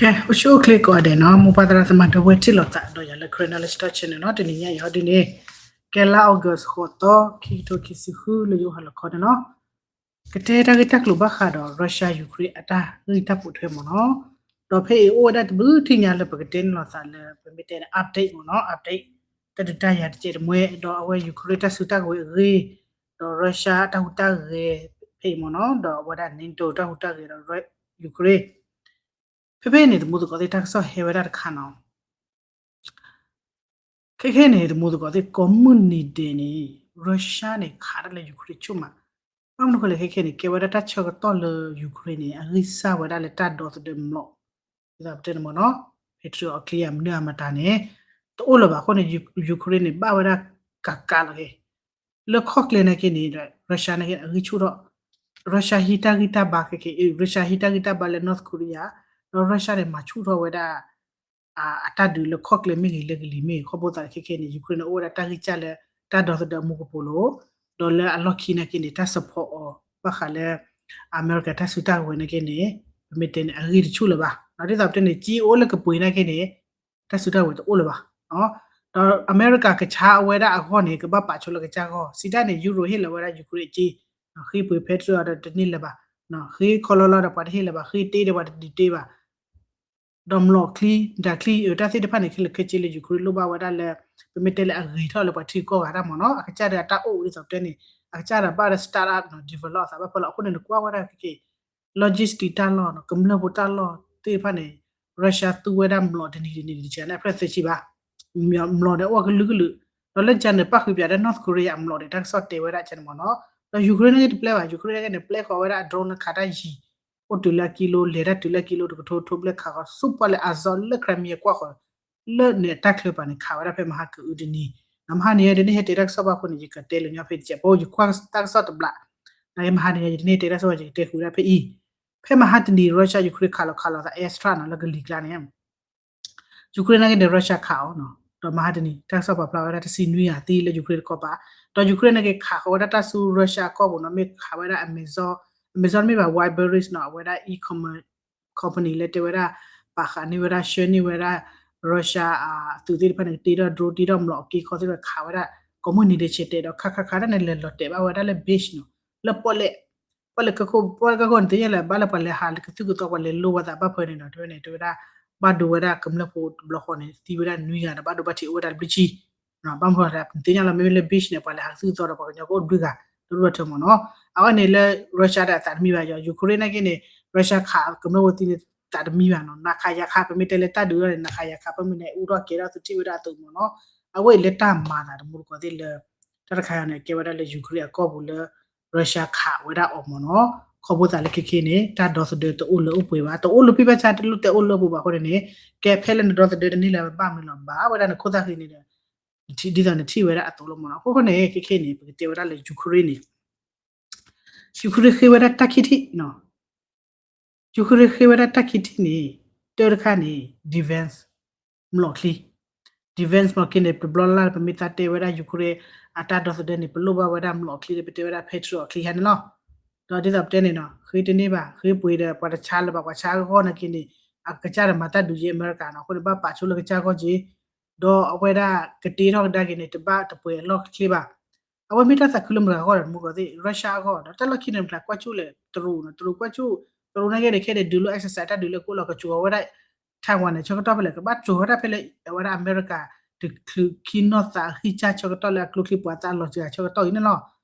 ကဲ အိၣ်ဆူၣ်အိၣ်ချ့ကိးဂၤဒဲးနီၤ, မိၢ်ပၢ်သရၣ်သမါဒီပုၢ်ဝဲၢ်ထံၣ်လိာ်သးဒီးယၤလၢ Karen Knowledge Talk Channel နီၤ, တနံၤညါအံၤဟီဒ်န့ၣ် ကဲလါ August ဃိးသီ ခံကထိခံဆံဃု လၢယအိၣ်ဟးလီၤခီန့ၣ်နီၤ, ကတဲတၢ်ဂ့ၢ်တၢ်ကျိၤဘၣ်ဃးဒီး Russia Ukraine အတၢ်ဂ့ၢ်တၢ်ပိာ်ထွဲမ့ၢ်နီၤ, ဒီးဖဲအံၤအိၣ်ဝဲဒၣ်တဘျုးထံၣ်ညါလၢပကတဲန့ၣ်လိာ်သးလၢ ပမ့ၢ်တဲန့ၣ် update မ့ၢ်နီၤ, update တၢ်ဒုးတၢ်ယၤတကဲးတမှဲ ဒီးအဝဲ Ukraine တၢ်စုတၢ်ကဝဲၤအဂ့ၢ်, ဒီး Russia တၢ်ဟူးတၢ်ဂဲၤဖဲအံၤမ့ၢ်နီၤ, ဒီးအဝဲဒၣ် NATO တၢ်ဟူးတၢ်ဂဲၤဒီး Ukraine ဖဲဖဲန့ၣ် သမူသကိးသ့ၣ်တၢ်ကစီၣ်ဟဲဝဲဒၣ်တခါနီၤ, ခဲခဲန့ၣ် သမူသကိးသ့ၣ်ကိးမုၢ်နံၤဒဲးန့ၣ် Russia န့ၣ် ခးတၢ်လၢ Ukraine ဆူၣ်မး, ဘၣ်မနုၤဃိလဲၣ် ခဲခဲန့ၣ် ကဲဝဲဒၣ်တၢ်ဆၢကတီၢ်လၢ Ukraine န့ၣ် အဂံၢ်စၢ်ဝဲဒၣ်လၢတၢ်ဒီသဒၢမျိာ်, ဒ်သိးပတဲန့ၣ်မ့ၢ်နီၤ, Patriot အချံအမနုၤအမတၤန့ၣ် တအိၣ်လၢၤဘၣ်အဃိန့ၣ် Ukraine န့ၣ် ဘၣ်ဝဲဒၣ်ကးကးလီၤက့ၤ လၢခီၣ်ကျဲနာ်က့န့ၣ် Russia နာ်က့န့ၣ် အဂံၢ်ဆူၣ်ထီၣ်, Russia ဟံးတၢ်ဂံၢ်တၢ်ဘါခဲခဲအံၤ Russia ဟံးတၢ်ဂံၢ်တၢ်ဘါလၢ North Korea, ဒီး Russia န့ၣ် မၤဆူၣ်ထီၣ်ဝဲဒၣ် အတၢ်ဒုးလၢခီၣ်ကျဲမ့ၢ်ဂ့ၤလၢကလံၤမ့ၢ်ဂ့ၤ ခီဖျိသးခဲခဲန့ၣ် Ukraine န့ၣ် အိၣ်ဝဲဒၣ်တၢ်ဂံၢ်စၢ်လၢ တၢ်ဒီသဒၢအမူကပိာ်လိၤ, ဒီးလၢအလီၢ်ခံနာ်က့န့ၣ် တၢ် support အီၤ ဘၣ်ဃးလၢ အမဲရကၤတၢ်စုတၢ်ကဝဲၤနာ်က့န့ၣ် ပမ့ၢ်တဲန့ၣ် အဂံၢ်တဆူၣ်လၢၤဘၣ်, ဒ်သိးပတဲန့ၣ် ကၠံအိၣ်လၢကပှ့ၤနာ်က့န့ၣ် တၢ်စုတၢ်ကဝဲၤတအိၣ်လၢၤဘၣ်, ဒီးအမဲရကၤကဆါအဝဲဒၣ်အဂီၢ်န့ၣ် ကဘၣ်ပာ်ဆိလၢကစၢ်ဂီၢ်, စံးတၢ်န့ၣ် Euro ဟ့ၣ်လီၤဝဲဒၣ် Ukraine အကၠံ, ဃ့ပှ့ၤ Patriot ဒီးတန့ၢ်လၢၤဘၣ်, ဃ့ခီလီလီဒီးပှၤတဟ့ၣ်လၢၤဘၣ်, ဃ့တ့ဒီးပှၤတဒုးတ့ဘၣ် ဒီးမျိာ်ချံ ဒၣ်ချံ တၢ်သ့ၣ်တဖၣ်န့ၣ် ခဲလၢာ်ခဲဆ့လၢ Ukraine လိၣ်ဘၣ်ဝဲဒၣ်လၢ ပမ့ၢ်တဲလၢအဂ့ၤထီၣ်လၢပှၤထံကီၢ်ဂၤတၢ်မ့ၢ်နီၤ, အကစၢ်ဒီးအတၢ်အိၣ်ဒ်သိးပတဲန့ၣ် အကစၢ်ဒီးဘၣ်ဒီး start up နီၤ develop အသးဘၣ်ဖဲလီၤ, အဃိန့ၣ် နကွၢ်ဝဲဒၣ်ခဲခဲ logistic တၢ်လီၢ်နီၤ ကမျၢၢ်ဖိတၢ်လီၢ်သ့ၣ်တဖၣ်န့ၣ် Russia သူဝဲဒၣ်မျိာ်တနံၤတနံၤတဆံန့ၣ် အဖျၢၣ်သၢဆံဘၣ်, မျိာ်န့ၣ်အိၣ်ကလုာ်ကလုာ်, ဒီးလၢကၠါန့ၣ် ပၣ်ဃုာ်ပၠးဒီး North Korea အမျိာ်ဒီး တၢ်ကစီၣ်တဲဝဲဒၣ်ကၠါန့ၣ်မ့ၢ်နီၤ, ဒီး Ukraine န့ၣ်တပျဲဘၣ်, Ukraine န့ၣ် ပျဲဃီၤဝဲဒၣ် အ drone လၢခးတၢ်ယံၤ အိၣ်တုၤလၢအကံလိ လဲၤတၢ်တုၤလၢအကံလိ တကထိထိဘျဲၣ်ခးဃီၤ ဆူပှၢ်လၢ Azov လၢ Crimea ကွၢ်ဃီၤ လၢန့ၣ်အတၢ်ချၢပၤန့ၣ် ခးဝဲဒၣ်ဖဲမဟါကအုတနံၤ, မဟါန့ၣ် တန့ၢ်ဟဲတဲတၢ်ကစီၣ်ဘၣ်အဃိန့ၣ် ယကတဲလၢညါဖဲတကဲး ပအိၣ်ယကွၢ်တၢ်ကစီၣ်တဘျး, မဟါန့ၣ် ယတန့ၢ်တဲတၢ်ကစီၣ်ဘၣ် ယကတဲဃုာ်ဒၣ်ဖဲအံၤ, ဖဲမဟါတနံၤ Russia Ukraine ခးလီၤခးလီၤသး airstrike နီၤ လၢကလံၤကျါန့ၣ် Ukraine နာ်က့ဒီး Russia ခးအီၤနီၤ, ဒီးမဟါတနံၤ တၢ်ကစီၣ်ပာ်ဖျါဝဲဒၣ်တဆံနွံဂၤသံလၢ Ukraine တခီပၤ, ဒီး Ukraine နာ်က့ခးဃီၤဝဲဒၣ်တၢ်ဆူ Russia အကီၢ်ပူၤနီၤ, မ့ၢ်ခးဝဲဒၣ် Amazon, Amazon မ့ၢ်ဘၣ် Wildberries နီၤ, အဝဲဒၣ် e-commerce company လၢတဲဝဲဒၣ် ပာ်ဃာ်န့ၢ်ဝဲဒၣ် ဆှၢန့ၢ်ဝဲဒၣ် Russia အသုးသ့ၣ်တဖၣ်န့ၣ် ကတ့ထီၣ် drone တ့ထီၣ်မျိာ်အက့ခီသ့ၣ်တဖၣ်ခးဝဲဒၣ် ကိးမုၢ်နံၤဒဲးဆဲးတဲာ်ဒီး ခးခးခးတၢ်န့ၣ် လဲၤလီၤတဲာ်ဘၣ်ဝဲဒၣ်လၢ beach နီၤ, လၢပီၣ်လဲၣ် ပီၣ်လဲၣ်ကီၢ်ခိၣ် ပီၣ်လဲၣ်ကီၢ်ခိၣ်န့ၣ် သ့ၣ်ညါလၢ ဘၣ်လၢပှၤလဲၤဟးကသုၣ်ကသီ ပှၤလဲၤလိဝဲသးဘၣ်ဖဲန့ၣ်ဒီး တဲဝဲန့ၣ် တဲဝဲဒၣ် ဘၣ်ဒိဝဲဒၣ်ကမျၢၢ်ဖိတဘျီဃီန့ၣ် သံဝဲဒၣ်နွံဂၤဒီး ဘၣ်ဒိဘၣ်ထံးအိၣ်ဝဲဒၣ်တဘျုးဆံ, ဘၣ်မနုၤလဲၣ် ပသ့ၣ်ညါလီၤ မ့မ့ၢ်လၢ beach န့ၣ် ပှၤလဲၤဟးကသုၣ်ကသီဒီး ပှၤကညီကအိၣ်တဘျုးဂၤ ဒိၣ်ဒိၣ်ထၢမ့ၢ်နီၤ, အဝဲန့ၣ်လၢ Russia ဒီးအသးတမံဘၣ်ယီၤ Ukraine နာ်က့န့ၣ် Russia ခးကမျၢၢ်ဖိသံန့ၣ်သးတမံဘၣ်နီၤ, နခးယၤခး ပမ့ၢ်တဲလၢတၢ်ဒုးထီၣ်န့ၣ် နခးယၤခး ပမ့ၢ်န့ၣ် အူထီၣ်ကဲထီၣ်သုထံၣ်ဝဲဒၣ်အသုးမ့ၢ်နီၤ, အဝဲအံၤလၢတၢ်မၤသးတမူတကိးသ့ၣ်လၢ တၢ်တခါအံၤန့ၣ် ကဲဝဲဒၣ်လၢ Ukraine အကီၢ်ပူၤလၢ Russia ခးဝဲဒၣ်အီၤမ့ၢ်နီၤ, ခီဖျိသးလၢခဲခဲန့ၣ် တၢ်ဒီသဒၢတအိၣ်လၢအိၣ်ပှဲၤဘၣ် တအိၣ်လၢဖံးဘၣ်ဆၣ် တလိၣ်တဲအိၣ်လၢပှဲၤဘၣ်အဃိန့ၣ် ကဲဖဲလၢနဒီသဒၢတန့ၢ်လၢၤဘၣ်မနုၤလီၤ ဘၣ်ဝဲဒၣ်နခိၣ်သၣ်ဃံန့ၣ်ဒီး ဒ်သိးနထံၣ်ဝဲဒၣ်အသိးလီၤမ့ၢ်နီၤ, အဃိန့ၣ် ခဲခဲန့ၣ် ပကတဲဝဲဒၣ်လၢ Ukraine န့ၣ် Ukraine ဃ့ဝဲဒၣ်တၢ်ခံထံၣ် Ukraine ဃ့ဝဲဒၣ်တၢ်ခံထံၣ်န့ၣ် တၢ်တခါန့ၣ် defense မျိာ်ချံ defense မျိာ်ချံန့ၣ် တဘျီလၢ်လၢ် ပမ့ၢ်သးတဲဝဲဒၣ် Ukraine အတၢ်ဒီသဒၢန့ၣ် ပလိၣ်ဘၣ်ဝဲဒၣ်မျိာ်ချံန့ၣ် ပတဲဝဲဒၣ် Patriot ချံဟဲန့ၣ်လီၤ. ဒီးဒ်သိးပတဲန့ၣ်နီၤ ဃ့တန့ၢ်ဘၣ် ဃ့ပှ့ၤဒီးပှၤတဆါလၢၤဘၣ် ပှၤဆါအဂီၢ်နာ်က့န့ၣ် အကစၢ်ဒီးမၤတၢ်ဒုးယဲအမဲရကၤနီၤ အဃိန့ၣ် ဘၣ်ပာ်ဆိလၢကစၢ်ဂီၢ်က့ၤ ဒီးအဝဲဒၣ်ကတ့ထီၣ်ကဒါက့ၤန့ၣ် တဘၣ်တပှဲၤအလီၢ်ချ့ဘၣ် အဝဲမ့ၢ်တၢ်သးခုလၢမတၤဂၤအဂီၢ်ဒီး မူကီၢ်သ့ၣ် Russia အဂီၢ်ဒီး တၢ်လီၢ်ခံန့ၣ် မတၤကွၢ်ဆူၣ်လဲၣ် တရူးနီၤ တရူးကွၢ်ဆူၣ် တရူးနာ်က့န့ၣ် ခဲန့ၣ် ဒုးလိ exercise တၢ်ဒုးလၢကိၣ်လီၤ ကစိာ်ဝဲဒၣ် Taiwan န့ၣ် ဆၢကတီၢ်ဖဲလဲၣ် ကဘၣ်စိာ်ဝဲဒၣ်ဖဲလၢ အဝဲဒၣ်အမဲရကၤ တချုးခံနီၢ်သးအဂံၢ်စၢ်ဆၢကတီၢ်လၢအကျိချံပှၤသးလီၤစှၤဆၢကတီၢ်အံၤန့ၣ်လီၤ.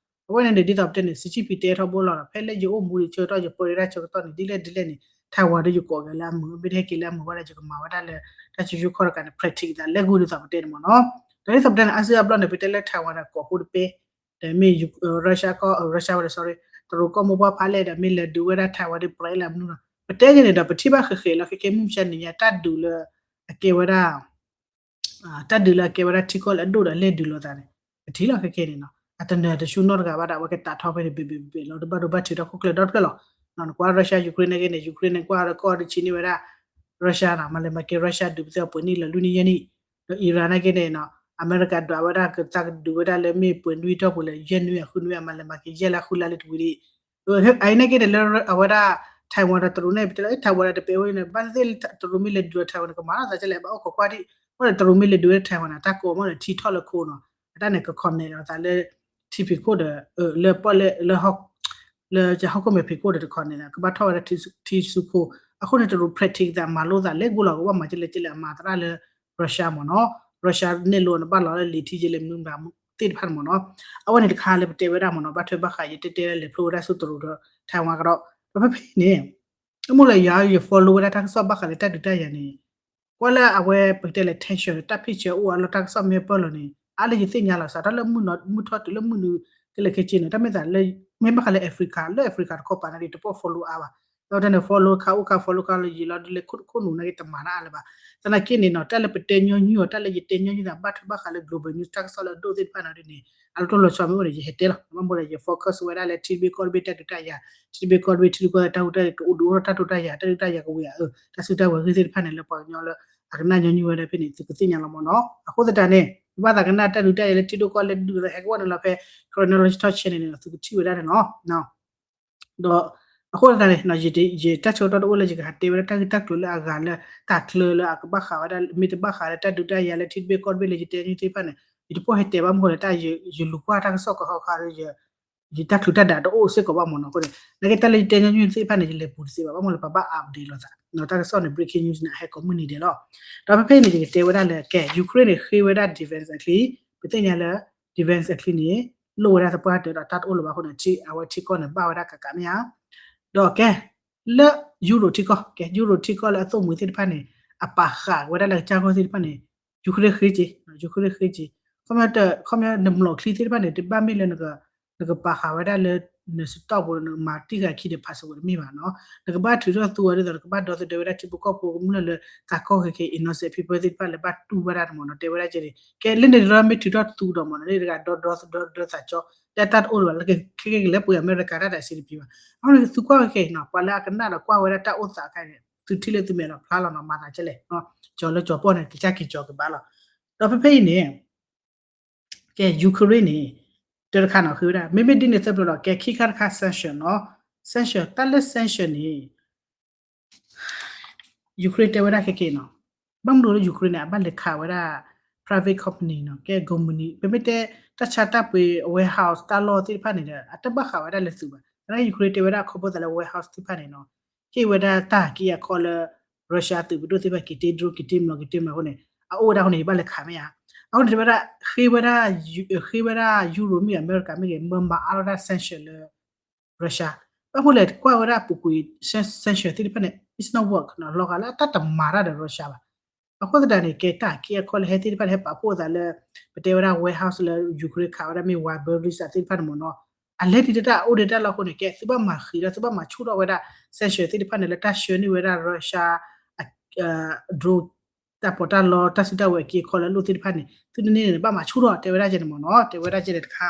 အဝဲန့ၣ်န့ၣ် ဒ်သိးပတဲန့ၣ် Xi Jinping တဲထီဘိလီၤဒီး ဖဲလၢယအိၣ်မူဒံးဆၢကတီၢ် ယပၢဒၣ်ဆၢကတီၢ်န့ၣ် ဒ်လဲၣ်ဒ်လဲၣ်န့ၣ် Taiwan ဒီးယကိးက့ၤလၢအမုာ် မ့ၢ်တဟဲက့ၤလၢအမုာ်ဝဲဒၣ် ယကမၤဝဲဒၣ်လၢ တၢ်စူၤစူၤခီတကးန့ၣ် practice သး လဲၤဂုာ်ဒ်သိးပတဲန့ၣ်မ့ၢ်နီၤ. ဒီးဒ်သိးပတဲန့ၣ် အါစုအါဘျီန့ၣ် ပတဲလၢ Taiwan ဒီးကိးဖိတပဲ ဒီးမ့ၢ် Russia ကီၢ် Russia ဝဲဒီး sorry တရူးကီၢ်မိၢ်ပှၢ်ဖးလဲၣ်ဒီး မ့ၢ်လဲၤဒုးဝဲဒၣ် Taiwan ဒီး ပရဲလၢအမနုၤနီၤ ပတဲက့ၤန့ၣ်ဒီး ပထံၣ်ဘၣ်ဃဲးဃဲးလီၤ ခဲခဲ မုၢ်မဆါနံၤညါ တၢ်ဒုးလၢ အကဲဝဲဒၣ် တၢ်ဒုးလၢအကဲဝဲဒၣ်ထံကီၢ်လၢအဒိၣ်ဒီးအလဲၢ်ဒုးလိာ်သးန့ၣ် ပထံၣ်လီၤခဲခဲန့ၣ်နီၤ အတနၢၤတဆူၣ်နီတဂၤဘၣ်ဒီး အဝဲကတးထီဖဲန့ၣ် ဘ့ၣ်ဘ့ၣ်ဘ့ၣ်ဘ့ၣ်လီၤ တဘၣ်ဒိဘၣ်ထံးထီၣ်ခိၣ်ကျၢၢ်ဒီတဖျၢၣ်လီၤ. နကွၢ် Russia Ukraine နာ်က့န့ၣ် Ukraine န့ၣ် ကွၢ်ဒီးကီၢ်ဒီးဆံးန့ၢ်ဝဲဒၣ် Russia နီၤ မၤလဲၤမၤက့ၤ Russia ဒုးပသ့ၣ်အပှဲၤနံၣ်လီၤ လွံၢ်နံၣ်ယဲၢ်နံၣ် ဒီး Iran နာ်က့န့ၣ်နီၤ အမဲရကၤဒွးဝဲဒၣ်ကသးကဒုးဝဲဒၣ်လၢမ့ၢ်ပှဲၤနွံထီၣ်ပူၤလၢ ယဲၢ်နွံအဃုနွံအမၤလဲၤမၤက့ၤ ယဲၢ်လၢဃုလါလၢတဝံၤဒံး အအံၤနာ်က့န့ၣ်လၢအဝဲဒၣ် Taiwan ဒီးတရူးန့ၣ် ပတဲလၢ Taiwan ဒီးတပဲာ်ဝဲန့ၣ် ဘၣ်သ့ၣ်သ့ၣ်တရူးမ့ၢ်လဲၤဒုးဒီး Taiwan န့ၣ် ကမၤလီၤသးကလဲၣ် ဘၣ်အိၣ်ခိးကွၢ်ဒံး အဃိန့ၣ် တရူးမ့ၢ်လဲၤဒုးဝဲ Taiwan န့ၣ် တၢ်ကိးမ့ၢ်န့ၣ် ထံထီၣ်လၢခိနီၤ အတၢ်န့ၣ် က connect လီၤသးလၢ ထံဖံးခိၣ်ဒီး လၢပီၣ်လဲၣ် လၢ လၢဟီၣ်ခိၣ်မဲာ်ဖံးခိၣ်ဒီးတခီန့ၣ် ကဘၣ်ထီၣ်ဝဲဒၣ်ထံဆူခိၣ် အဃိန့ၣ် တရူး practice သးမၤလိသးလဲၤဂိၢ်လီၤ ကဘၣ်မၤကလဲၣ်ကလဲၣ်အမၤသရၣ်လၢ Russia မ့ၢ်နီၤ Russia န့ၣ်လိၤန့ၣ် ဘၣ်လီၤလၢလံာ်ထံယဲလၢမနုၤမတၤသ့ၣ်တဖၣ်န့ၣ်မ့ၢ်နီၤ အဝဲန့ၣ်တခါလၢပတဲဝဲဒၣ်မ့ၢ်နီၤ ဘၣ်ထွဲဘၣ်ဃးယတဲတဲလၢလဲၤဖျိဝဲဒၣ်ဆူတရူးဒီး Taiwan ကဒီး ဒီးဖဲဖဲအံၤန့ၣ် အမိၢ်လၢယၤ ယ follow ဝဲဒၣ်တၢ်ကစီၣ်ဘၣ်ဃးလၢတၢ်ဒုးတၢ်ယၤန့ၣ် ကွၢ်လၢအဝဲပကတဲလၢ tension တၢ် picture အိၣ်အလီၢ်တၢ်ကစီၣ်မ့ၢ်ပၢၢ်လီၤန့ၣ် အါလၢယသ့ၣ်ညါလီၤ စးထီၣ်လၢမုၢ်ထီၣ်တုၤလၢမုၢ်နုာ် ကလဲၤခဲက့န့ၣ် တၢ်မ့ၢ်သးလၢ မ့ၢ်ဘၣ်ဃးလၢ Africa လၢ Africa တခီပၤန့ၣ် တပိၢ် follow အါဘၣ် ဒီးတၢ်န့ၣ် follow ခါအိၣ်ခါ follow ခါလၢယံာ်လီၤဒ်လဲၣ်ခိၣ်တခိၣ်နူာ်နာ်က့တမၤတၢ်အါလၢၤဘၣ် သနာ်က့န့ၣ်နီၤ တၢ်လၢပတဲညီနုၢ်အီၤ တၢ်လၢယတဲညီနုၢ်သးဘၣ်ထွဲဘၣ်ဃးလၢ global news တၢ်ကစီၣ်လၢအဒိၣ်သ့ၣ်တဖၣ်န့ၣ်ဒ်န့ၣ် အလီၢ်တၢ်လီၤဆီမ့ၢ်အိၣ်န့ၣ် ယဟဲတဲလီၤ ဘၣ်မနုၤလဲၣ် ယ focus ဝဲဒၣ်လၢထံတဘ့ၣ်ကီၢ်တဘ့ၣ်တၢ်ဒုးတၢ်ယၤ ထံတဘ့ၣ်ကီၢ်တဘ့ၣ်ထံတဘ့ၣ်ကီၢ်တၢ်ဒုးတၢ်ယၤ အိၣ်ဒုးအိၣ်ထီၣ်တၢ်ဒုးတၢ်ယၤ တၢ်ဒုးတၢ်ယၤကဝံၤအါ တၢ်စုတၢ်ဝဲၤဂ့ၢ်သ့ၣ်တဖၣ်န့ၣ် လၢပှၤကညီလၢအကနၣ်ညီနုၢ်ဝဲဒၣ်ဖဲန့ၣ် သုကသ့ၣ်ညါလီၤမ့ၢ်နီၤ အဃိသတးန့ၣ် ဘၣ်သးကနၣ်တၢ်ဒုးတၢ်ယၤလၢထံဒိၣ်ကီၢ်လဲၢ်ဒုး ဟဲကဝီၤန့ၣ်လီၤဖဲ Chronology Talk Channel န့ၣ် သုကထံၣ်ဝဲဒၣ်န့ၣ်လီၤ ဒီးအဃိသတးန့ၣ် ယတၢ်ဆၢကတီၢ်တအိၣ်လၢယကဟးတဲဝဲဒၣ်တၢ်ဂ့ၢ်တၢ်ကျိၤလၢအဂၤလၢတၢ်ချၢလၢအကဘၣ်ဃးဝဲဒၣ် မ့ၢ်တဘၣ်ဃးလၢတၢ်ဒုးတၢ်ယၤလၢထံတဘ့ၣ်ကီၢ်တဘ့ၣ်လၢယတဲညီနုၢ်သ့ၣ်တဖၣ်န့ၣ် ယတပိၢ်ဟဲတဲဘၣ်မနုၤလဲၣ် တၢ်ယလူၤကွၢ်တၢ်ကစီၣ်ကဟီခါလၢ ယတၢ်ချုးတၢ်ဒးတအိၣ်စ့ၢ်ကီးဘၣ်မ့ၢ်နီၤအဃိန့ၣ် နာ်က့တၢ်လၢယတဲညီနုၢ်သ့ၣ်တဖၣ်န့ၣ် ယလဲၤပူၤတသ့ဘၣ် ဘၣ်မနုၤလဲၣ် ပဘၣ် update လိာ်သး တၢ်ကစီၣ်န့ၣ် breaking news န့ၣ် အဟဲကိးမုၢ်နံၤဒဲးလီၤ ဒီးဖဲဖဲအံၤန့ၣ် ယကတဲဝဲဒၣ်လၢ ကဲ Ukraine န့ၣ် ဃ့ဝဲဒၣ် defense အချံ ပသ့ၣ်ညါလၢ defense အချံန့ၣ် လိၣ်ဝဲဒၣ်သပှၢ်တၢၢ်ဒီးတၢ်တအိၣ်လၢၤဘၣ်အဃိန့ၣ် အဝဲထံကီၢ်န့ၣ် ဘၣ်ဝဲဒၣ်ကးကးမ့ၢ်ဧါ ဒီးကဲ လၢ Euro ထံကီၢ် ကဲ Euro ထံကီၢ်လၢအသိၣ်မှံၤသ့ၣ်တဖၣ်န့ၣ် အပာ်ဃာ်ဝဲဒၣ်လၢကစၢ်ဂီၢ်သ့ၣ်တဖၣ်န့ၣ် Ukraine ဃ့က့ၤ Ukraine ဃ့က့ၤ ခီပညီ နမျိာ်ချံသ့ၣ်တဖၣ်န့ၣ် တဘၣ်မ့ၢ်လၢ နကပာ်ဃာ်ဝဲဒၣ်လၢ န stock ပူၤ နကမၤတံၢ်ဃာ်ခံဒီး passport တမ့ၢ်ဘၣ်နီၤ နကဘၣ်ထုးထီၣ်သူအီၤဒ်သိး နကဘၣ်ဒီသဒၢဝဲဒၣ်ထံဖိကီၢ်ဖိကမျၢၢ်လၢ တၢ်ကီၢ်ခဲခဲ innocent people သ့ၣ်တဖၣ်လၢဘၣ်တူၢ်ဘၣ်တၢ်န့ၣ်မ့ၢ်နီၤ တဲဝဲဒၣ်ကဲန့ၣ် ကဲလၢန့ၣ်တရီမ့ၢ်ထုးထီၣ်သူဒီးမ့ၢ်နီၤ လၢတဂၤဒီဒီဒီသးကၠီ တၢ်တအိၣ်လၢၤဘၣ် လၢခဲခဲကလဲၤပှ့ၤအမဲရကၤတၢ်ဒၣ်စံးတပံၤဘၣ် အဃိန့ၣ် သုကွၢ်ခဲခဲအံၤနီၤ ပှၤလၢအကနၣ်ဒီးကွၢ်ဝဲဒၣ်တၢ်အိၣ်သးခဲအံၤန့ၣ် သုထံၣ်လၢသုမဲာ်လီၤဖျါလီၤနီၤ မၤသးကဲလဲၣ် ကၠီၤလၢကၠီၤပီၣ်န့ၣ် ကစၢ်က့ၤကၠီၤကဘၣ်လီၤ ဒီးဖဲဖဲအံၤန့ၣ် ကဲ Ukraine န့ၣ် တၢ်တခါနီၤ ဃ့ဝဲဒၣ် မ့မ့ၢ်ဒ်န့ၣ်သၢပျီဒီး ကဲခံခါတခါ sanction နီၤ sanction တၢ်လၢ sanction န့ၣ် Ukraine တဲဝဲဒၣ်ခဲခဲနီၤ ဘၣ်မနုၤလၢ Ukraine န့ၣ် အဘၣ်လဲၤခးဝဲဒၣ် private company နီၤ ကဲ company ပမ့ၢ်တဲ တၢ်ဆါတၢ်ပှ့ၤ warehouse တၢ်လီၢ်သ့ၣ်တဖၣ်န့ၣ်ဒီး အတဘၣ်ဃးဝဲဒၣ်လၢသုးဘၣ် သနာ်က့ Ukraine တဲဝဲဒၣ်ခီဖျိသးလၢ warehouse သ့ၣ်တဖၣ်န့ၣ်နီၤ ဟ့ၣ်ဝဲဒၣ်တၢ်က့အခီလၢ Russia သုးပဒိၣ်သ့ၣ်တဖၣ်က့ၤတ့ drone က့ၤတ့ မလီၤက့ၤတ့မလီၤအဃိန့ၣ် အအိၣ်ဝဲဒၣ်အဃိန့ၣ် ယဘၣ်လဲၤခးမ့ၢ်ဧါ အဃိန့ၣ် တဲဝဲဒၣ် ဃ့ဝဲဒၣ် ဃ့ဝဲဒၣ် Euro မ့ၢ် အမဲရကၤမ့ၢ်ဂ့ၤ မၤမၤအါထီၣ်တၢ် sanction လၢ Russia ဘၣ်မနုၤလဲၣ် ကွၢ်ဝဲဒၣ်ပူၤကွံာ် sanction သ့ၣ်တဖၣ်န့ၣ် it's not work နီၤ လီၤဂာ်လၢအတၢ်တမၤတၢ်ဒီး Russia ဘၣ် အဃိသတးန့ၣ် ကဲတၢ်က့အခီလၢဟဲသ့ၣ်တဖၣ်လၢဟဲပာ်ဖှိၣ်သးလၢ ပတဲဝဲဒၣ် warehouse လၢ Ukraine ခးဝဲဒၣ်မ့ၢ် Wildberries သ့ၣ်တဖၣ်န့ၣ်မ့ၢ်နီၤ အလဲၤဒ်တၢ်အိၣ်ဒ်တၢ်လီၢ်အဃိန့ၣ် ကဲသုဘၣ်မၤဃံးဒီး သုဘၣ်မၤဆူၣ်ထီၣ်ဝဲဒၣ် sanction သ့ၣ်တဖၣ်န့ၣ် လၢတၢ်ဆှၢန့ၢ်ဝဲဒၣ် Russia drone တၢ်ပီးတၢ်လီ တၢ်စုတၢ်ဝဲၤက့အခီလၢအလိၣ်သ့ၣ်တဖၣ်န့ၣ် သုတန့ၢ်န့ၣ် ဘၣ်မၤဆူၣ်ထီၣ် တဲဝဲဒၣ်ကဲန့ၣ်မ့ၢ်နီၤ တဲဝဲဒၣ်ကဲန့ၣ်တခါ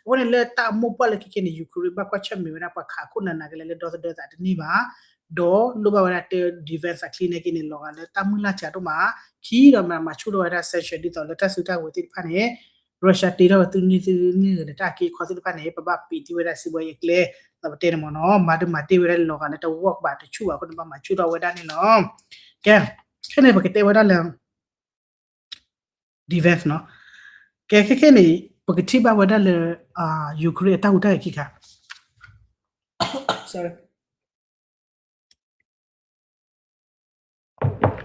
အဃိန့ၣ်လၢတၢ်အမိၢ်ပှၢ်လၢခဲခဲန့ၣ် Ukraine ဘၣ်ကွၢ်ဆၢၣ်မဲာ်ဝဲဒၣ်ပှၤခးခိၣ်နးနးကလဲာ်လၢဒီသဒၢသးတန့ၢ်ဘၣ် ဒီးလိၣ်ဘၣ်ဝဲဒၣ်တၢ် defense အချံန့ၣ်က့န့ၣ် လီၤဂာ်လၢတၢ်မုၢ်လၢ်စှၤဒိၣ်မး ခံဒီးမၤမၤဆူၣ်ထီၣ်ဝဲဒၣ် sanction ဒ်သိးလၢတၢ်စုတၢ်ဝဲၤသ့ၣ်တဖၣ်န့ၣ် Russia တ့ထီၣ်ဝဲသုနံၤသုနံၤဂ့ၤန့ၣ် တၢ်က့အခီသ့ၣ်တဖၣ်န့ၣ် ပဘၣ်ပံးတ့ၢ်ဝဲဒၣ်စံးဘှီယကျဲ ဒီးပတဲန့ၣ်မ့ၢ်နီၤ မၤဒုးမၤတ့ၢ်ဝဲဒၣ်လီၤဂာ်လၢတ work ဘၣ်တဆူၣ်ဘၣ်အဃိန့ၣ် ဘၣ်မၤဆူၣ်ထီၣ်ဝဲဒၣ်န့ၣ်လီၤ ကဲ ခဲန့ၣ် ပကတဲဝဲဒၣ်လၢ defense နီၤ ကဲခဲခဲန့ၣ် ပကထံၣ်ဘၣ်ဝဲဒၣ်လၢ Ukraine အတၢ်ဟူးတၢ်ဂဲၤခံခါ